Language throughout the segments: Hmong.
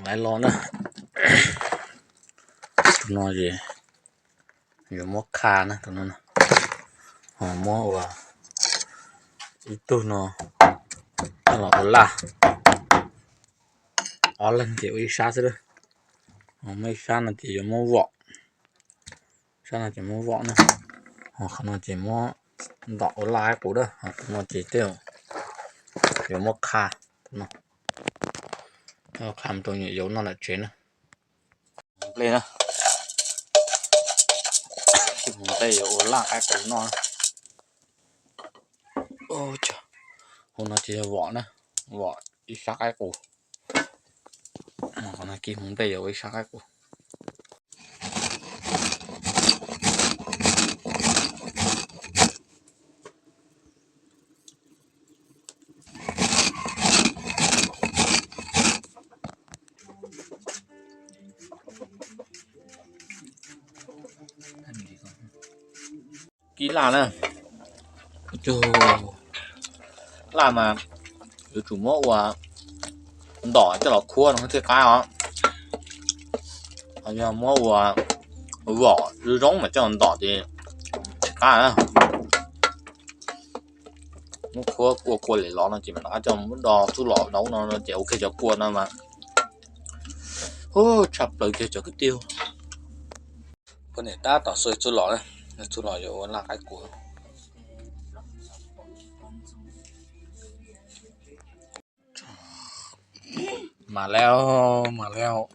Laiv los na, tus no es yuav muab qha na, tus no ho muab ua ib tug no los ua laj. Ob leeg ces ua ib sab xwb lawm. Muab ib sab no ces yuav muab vom, sab no ces muab vom na, ho qhov no ces muab ntom ua laj qaib qus lawm, ho tus no ces tej yuav muab qha, tus no qha mus rau nyuam yaus noj tom tsev na. Nplej na, nplej yuav ua laj qaib qus noj. Hauv no ces yog vom na, vom ib sab qaib qus. Qhov no kib mus nplej yuav ua ib sab qaib qus. Kib laj na, laj mas yuav tsum muab ua ntom coj los khuab no thiaj qab os. Yog muab ua vom zoo zoo mas coj los ntom ces tsis qab. Muab khuab kua kua lem los no ces mam rov qab coj muab do txuj lom rau no ces ua kiag cov kua no mas tshaj plaws kiag cov kwv tij. Poj niam tab tom xuas txuj lom, txuj lom yuav ua laj qaib qus. Mas lawm, mas lawm.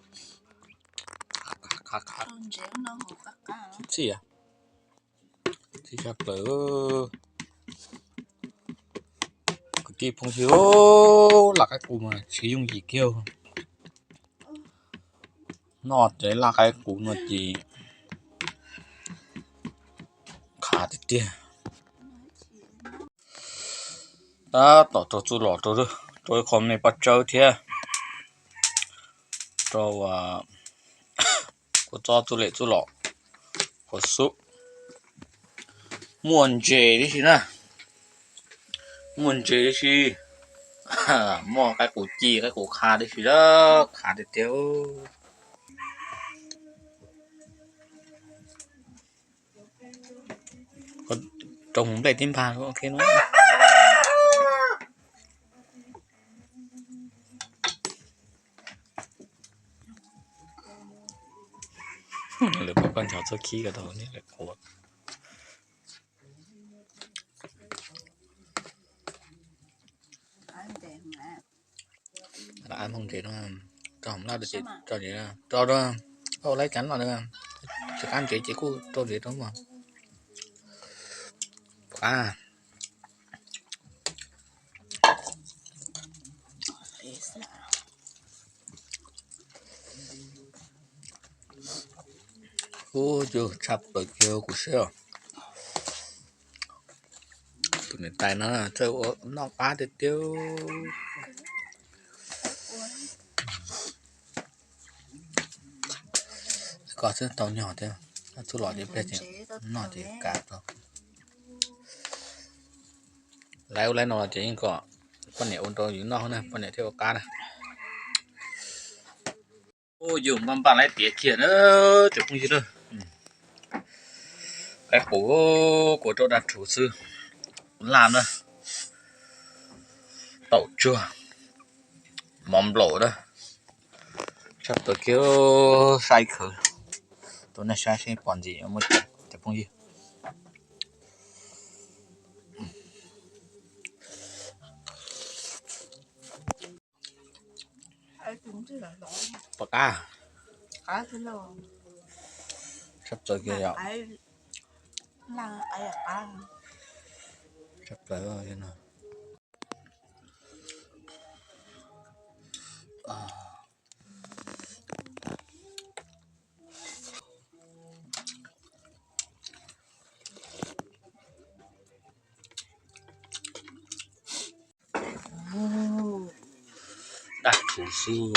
Txi tshaj plaws. Kwv tij phooj ywg, laj qaib qus mas tsis yooj yim kiag. Noj tej laj qaib qus no ces qab tiag tiag. Tab tom rau txuj lom rau, rau ib qho me paj tsawb thiab rau kua txob txuj lem txuj lom qhuav xub. Muaj ntses tib si na, muaj ntses tib si, muaj qaib qus ci qaib qus qha tib si, qab tiag tiag. Rau mus nplej tib npag ok no. Lawv pom koj nchos txhob khib ko tau niam lawv qhuav. Lawv ab moog ntses no, rau hauv laj tso ntses, rau, rau, koj ua laib cas no, tsis qab ntses ces kuj rau ntses rau mas. Qab. Ub, yus tshaj plaws kiag kuv siab os. Tus niam tais no txawj ua noj qab tiag tiag. Koj xwb tau nyog thiab, txuj lom ces peb ces noj ces kav rau. Laib ub laib no ces yeej kom poj niam ua rau yus noj na, poj niam thiaj ua qab na. Ub, yus npaj npaj laib tiav kiag na, cov phooj ywg na. Qaib qus, kua rau daj rhuv xwb. Laj na, taum tsuag, mov nplaum na. Tshaj plaws kiag, saib khawv. Rau nej saib seb pom ntxiv muaj cov phooj ywg. Pom qab. Tshaj plaws kiag yom. Tshaj plaws no. Daj rhuv xwb.